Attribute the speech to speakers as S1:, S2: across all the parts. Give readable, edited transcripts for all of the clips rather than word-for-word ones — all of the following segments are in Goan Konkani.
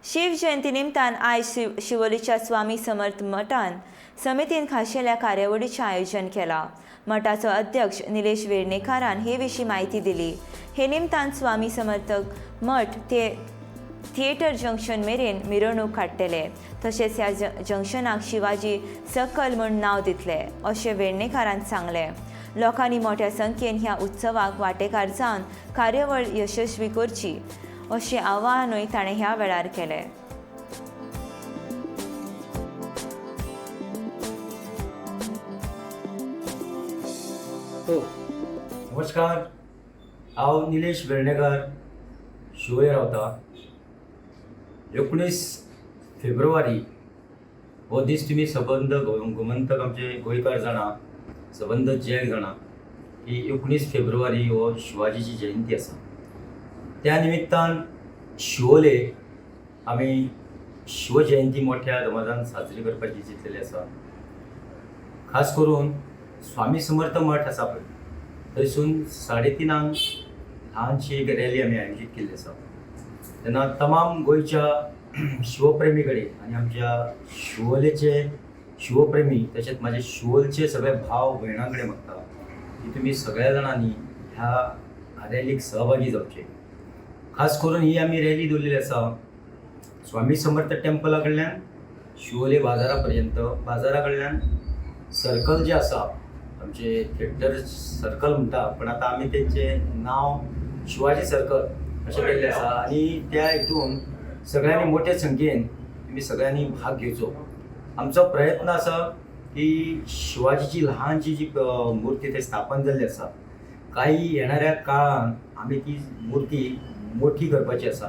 S1: शिव जयंती निमतान आयज शिवोलीच्या स्वामी समर्थ मठान समितीन खाशेल्या कार्यावळीचें आयोजन केलां. मठाचो अध्यक्ष निलेश वेर्णेकारान हे विशीं म्हायती दिली. हे निमतान स्वामी समर्थक मठ ते थिएटर जंक्शन मेरेन मिरवणूक काडटले. तशेंच ह्या जंक्शनाक शिवाजी सर्कल म्हूण नांव दितले अशें वेर्णेकारान सांगलें. लोकांनी मोठ्या संख्येन ह्या उत्सवाक वांटेकार जावन कार्यावळ यशस्वी करची अशें आवाहनूय ताणें ह्या वेळार केलें.
S2: नमस्कार, हांव निलेश वेर्णेकर, शिवोले रावता. 19 फेब्रुवारी हो दीस तुमी सबंद गोमंतक आमचे गोंयकार जाणा, सबंद जग जाणा की 19 फेब्रुवारी हो शिवाजीची जयंती आसा. त्या निमित्तान शिवोले आमी शिवजयंती मोठ्या दमाजान साजरी करपाची चिंतलेली आसा. खास करून स्वामी समर्थ मठ आसा पळय, थंयसून 3:30 ल्हानशी एक रॅली आमी आयोजीत केल्ली आसा. तेन्ना तमाम गोंयच्या शिवप्रेमी कडेन आनी आमच्या शिवोलेचे शिवप्रेमी तशेंच म्हाजे शिवोलचे सगळे भाव भयणां कडेन मागता की तुमी सगळ्या जाणांनी ह्या रॅलीक सहभागी जावचे. खास करून ही आमी रॅली दवरलेली आसा स्वामी समर्थ टेम्पला कडल्यान शिवोले बाजारा पर्यंत, बाजारा कडल्यान सर्कल जे आसा आमचे थिएटर सर्कल म्हणटा, पण आतां आमी तेंचें नांव शिवाजी सर्कल अशें केल्लें आसा. आनी त्या हितून सगळ्यांनी मोठे संख्येन तुमी सगळ्यांनी भाग घेवचो. आमचो प्रयत्न आसा की शिवाजीची ल्हानशी जी मूर्ती थंय स्थापन जाल्ली आसा, काही येणाऱ्या काळान आमी ती मूर्ती मोठी करपाची आसा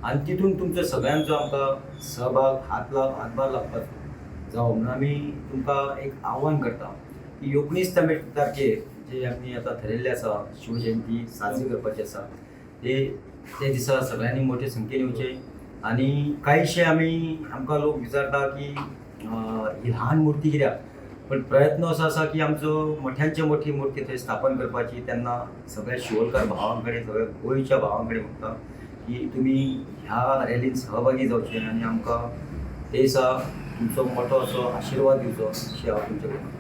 S2: आनी तितून तुमचो सगळ्यांचो आमकां सहभाग हातभार लागपाचो जावो म्हणून आमी तुमकां एक आव्हान करता की 19 तारखेर जे आमी आतां थरयल्ले आसा शिवजयंती साजरी करपाची आसा, ते दिसा सगळ्यांनी मोठे संख्येन येवचे. आनी कांयशे आमी आमकां लोक विचारता की ही ल्हान मूर्ती कित्याक, पण प्रयत्न असो आसा की आमचो मोठ्यांचे मोठी मूर्ती थंय स्थापन करपाची. तेन्ना सगळ्या शिवोलकार भावां कडेन, सगळ्या गोंयच्या भावां कडेन मागता की तुमी ह्या रॅलीन सहभागी जावचे आनी आमकां ते दिसा तुमचो मोठो असो आशिर्वाद दिवचो अशें हांव तुमचे कडेन.